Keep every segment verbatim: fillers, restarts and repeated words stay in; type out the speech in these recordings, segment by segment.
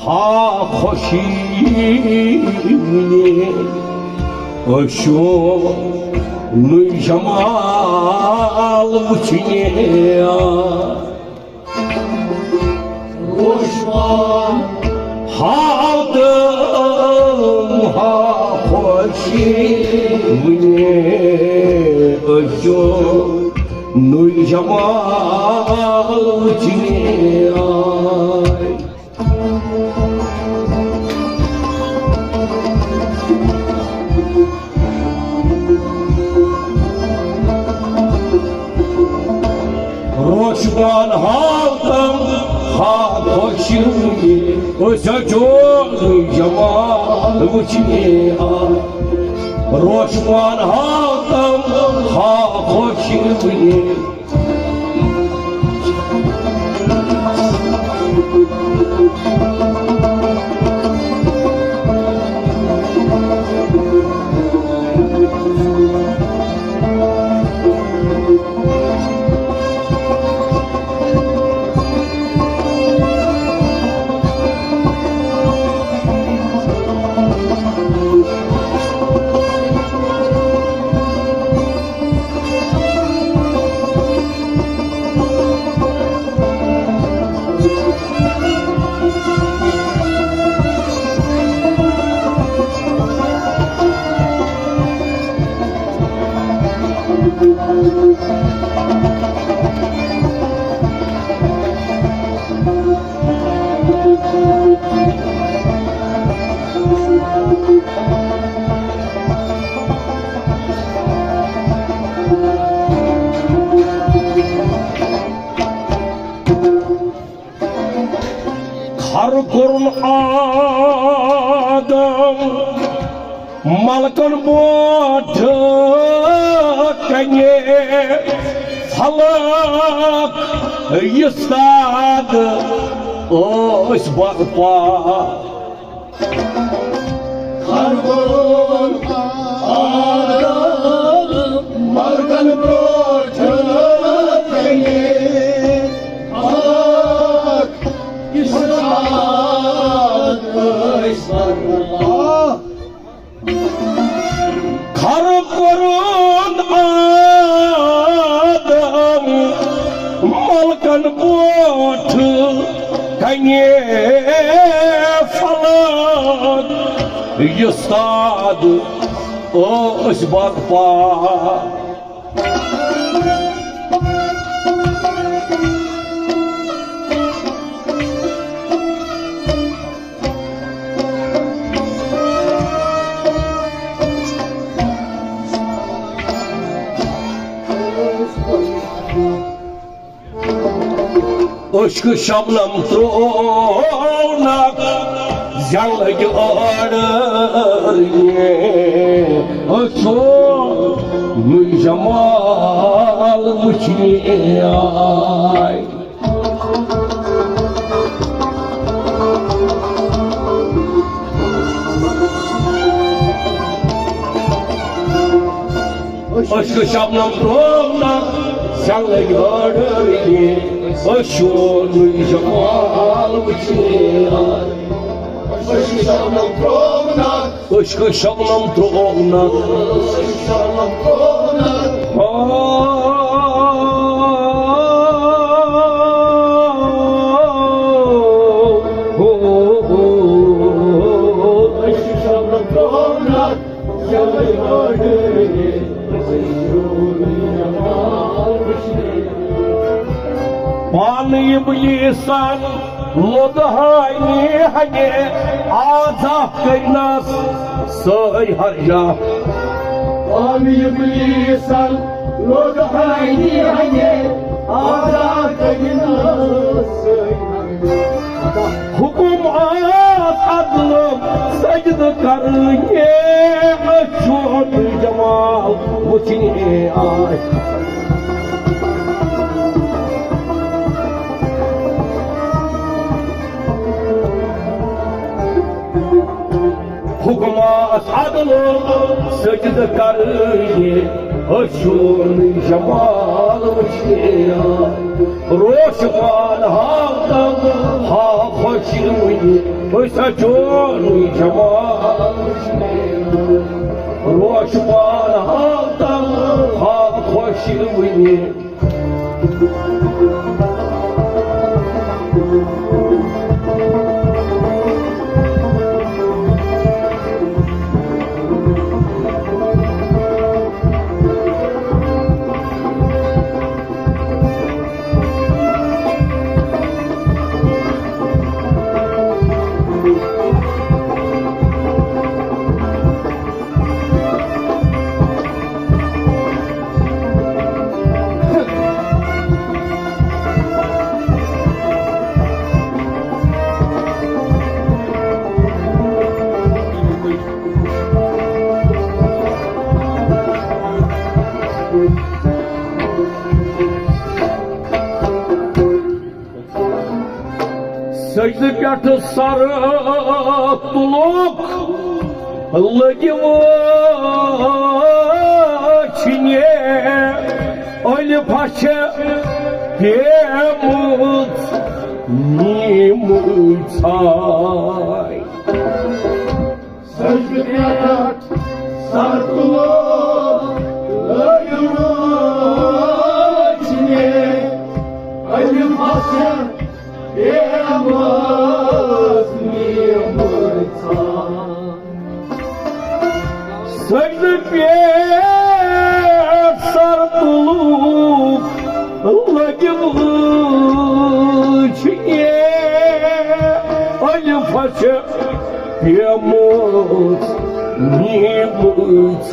ہا خوشی وٕنہِ أسۍ چھِو نُے جمال وٕچھنہِ۔ روشوان ہا تہٕ ہا خوشی وٕنہِ أسۍ چھِو نُے جمال وٕچھنہِ آے۔ روشوان ہاو تم ہا خوشی، أسۍ چھِو جمال وٕچھنہِ آے۔ روشوان ہاو تم ہا خوشی۔ کھر کوٚرُن آدم ملکن برونٛٹھ کنہِ فلک، یہِ سادٕ ٲسۍ برپا۔ کھر کوٚرُن آدم ملکن برونٛٹھ کنہِ فلک، یہِ سادٕ ٲسۍ برپا۔ کھر کوٚرُن آدم ملکن برونٛٹھ کنہِ فلک، یہِ سادٕ ٲسۍ برپا۔ عشق شبنم ترٛوونکھ زیٚنہٕ لگہِ أڑ۔ أسۍ چھِو نُے جمال وٕچھنہِ آے۔ عشق شبنم ترٛوونکھ زیٚنہٕ لگہِ أڑ۔ أسۍ چھِو نُے جمال وٕچھنہِ آے۔ عشق شبنم ترٛوونکھ۔ عشق شبنم ترٛوونکھ۔ عشق شبنم ترٛوونکھ۔ آ، ہو، ہو، ہو۔ عشق شبنم ترٛوونکھ۔ پانہٕ ابلیسن لوٚد ہانی ہنے، آزاد کٔرنس سٲرۍ ہرجا۔ پانہٕ ابلیسن لوٚد ہانی ہنے، آزاد کٔرنس سٲرۍ ہرجا۔ حکم آس عدلُک سجدٕ کرنہِ، أسۍ چھِو جمال وٕچھنہِ آے۔ حکم آس عدلُک سجدٕ کرنہِ، أسۍ چھِو جمال روش پان ہاوتم ہا خوش وٕنہِ، أسۍ ہا چون جمال۔ روش پان ہاوتم ہا خوش وٕنہِ۔ سجدٕ پٮ۪ٹھ سر تُلُکھ لٔگۍ وٕچھنہِ، الفا چھےٚ پیمٕژ نیٖمٕژ۔ سجدٕ پٮ۪ٹھ سر تُلُکھ لٲگِو وٕچھنہِ، الفا چھےٚ پیمٕژ نیٖمٕژ۔ سجدٕ پٮ۪ٹھ سر تُلُکھ لٲگِو وٕچھنہِ، الفا چھےٚ پیمٕژ نیٖمٕژ۔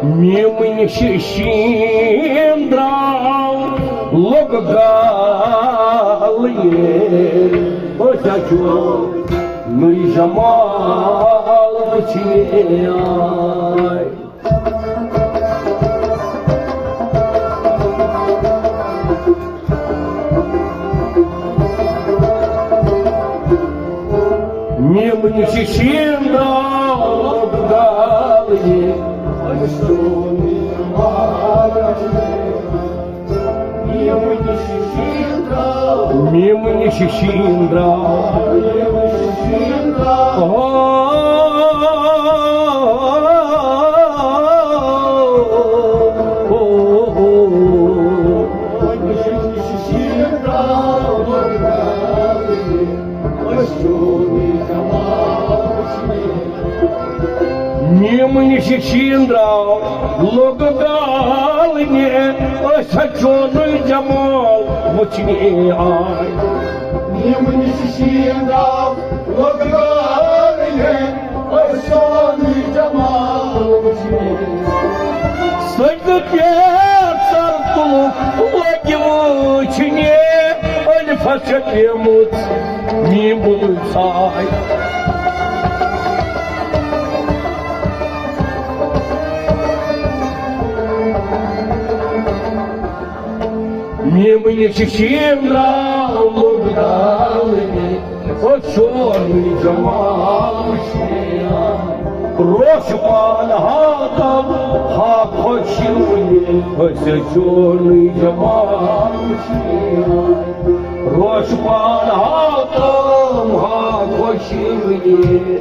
میمنہِ شیٖن درٛاو لوٚگ گالنہِ، أسۍ ہا چھُ نُے جمال وٕچھنہِ آے۔ میمنہِ شیٖن درٛاو لوٚگ گالنہِ، أسۍ چھُ نُے جمال وٕچھنہِ۔ میمنہِ شیٖن درٛاو۔ میمنہِ شیٖن درٛاو۔ میمنہِ شیٖن درٛاو۔ میمنہِ شیٖن درٛاو لوٚگ گالنہِ، أسۍ ہا چونُے جمال وٕچھنہِ آے۔ میمنہِ شیٖن درٛاو لوٚگ گالنہِ، أسۍ چونُے جمال وٕچھنہِ۔ سجدٕ پٮ۪ٹھ سر تُلُکھ لٲگِو وٕچھنہِ، الفا چھےٚ پیمٕژ نیٖمٕژ آے۔ میمنہِ شیٖن درٛاو لوٚگ گالنہِ، أسۍ چونُے جمال وٕچھنہِ۔ روش پان ہاوتم ہا خوش وٕنہِ، أسۍ چونُے جمال وٕچھنہِ۔ روش پان ہاوتم ہا خوش وٕنہِ۔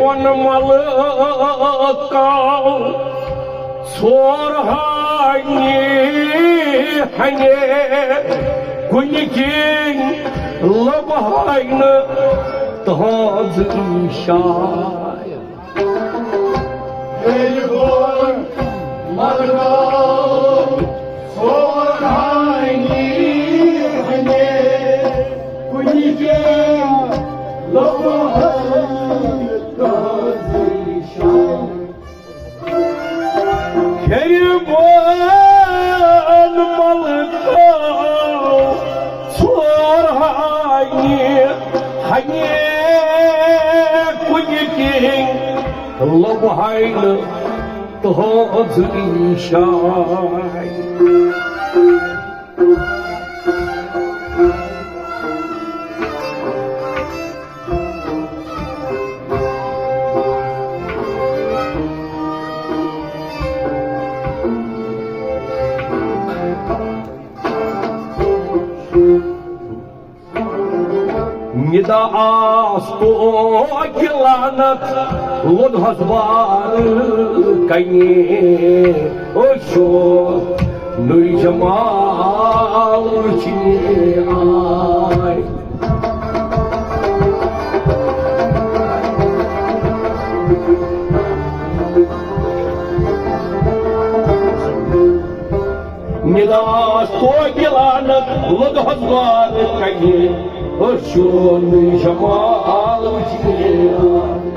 وَن مَلہٕ کاو ژھورہاے نی ہَنے، کُنہِ کِنۍ لوٚبہاے نہٕ تُہنٛز شاے۔ ییٚلہِ بہٕ مَلہٕ کاو ژھورہاے نی ہَنے، کُنہِ کِنۍ لوٚبہاے نہٕ تُہنٛز شاے۔ ہیٚرِ بۄن مَلہٕ کاو ژھورہاے نی ہَنے، کُنہِ کِنۍ لوٚبہاے نہٕ تُہنٛز شاے۔ ندا آس توتہِ لعنت لوٚدہَس بارٕ کنہِ، أچھو نُے جمال وٕچھنہِ آے۔ ندا آس توتہِ لعنت لوٚدہَس بارٕ کنہِ، أچھو نُے جمال وٕچھنہِ آے۔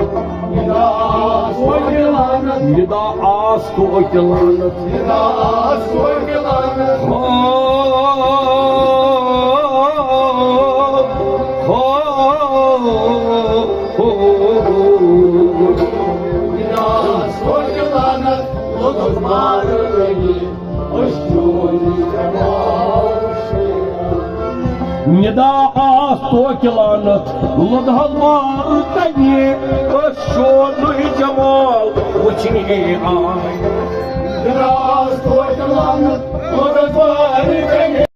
ندا آس توتہِ لعنت۔ ندا آس توتہِ لعنت۔ ندا آس توتہِ لعنت۔ ہو، ہو، ہو، ہو۔ ندا آس توتہِ لعنت لوٚدہَس بارٕ کنہِ۔ ندا آس توتہِ لعنت لوٚدہَس بارٕ کنہِ، أچھو نُے جمال وٕچھنہِ آے۔ ندا آس توتہِ لعنت لوٚدہَس بارٕ کنہِ۔